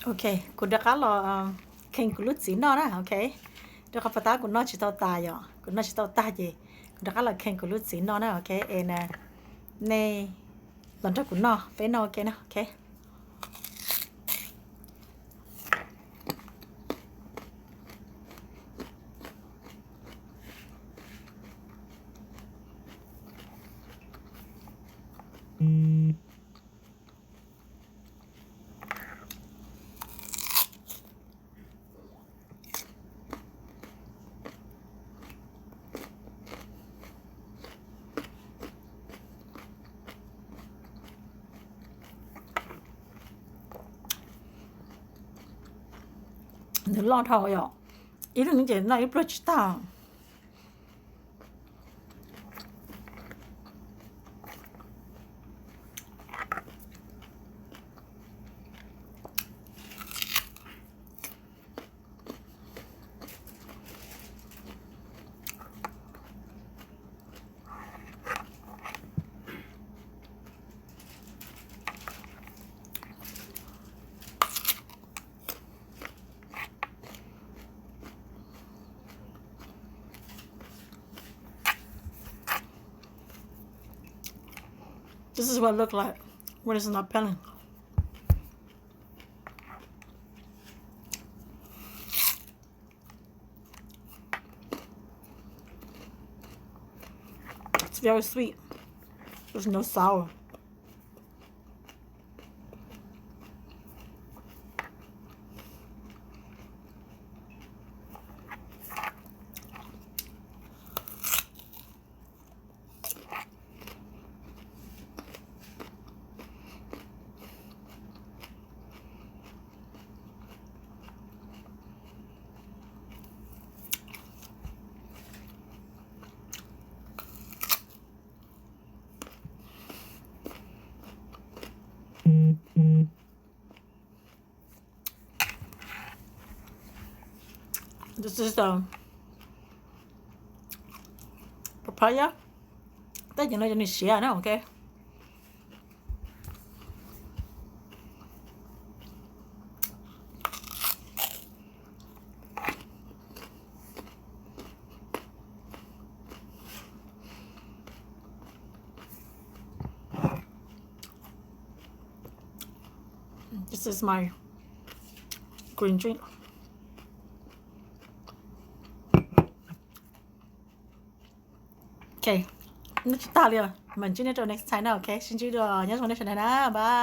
Ok, kuv rov qab los kheej kuv lub txiv noj na, ok. Rau qhov pas tab kuv noj tsis tau tas yom, kuv noj tsis tau tag ces kuv rov qab los kheej kuv lub txiv noj na, ok. Es nej los nrog kuv noj, peb noj ua ke na, ok. Nws loj dhau yom, ib leeg ces noj ib pluag tsis tag. This is what it look like when it's not pelling. It's very sweet. There's no sour. This is the papaya. Tej cov no cov nws siav na, ok. This is my green drink. Ok, noj tsis tag li, mam ntsib nej rau next time na, ok, sib ntsib dua, nyob zoo nej sawv daws na, bye.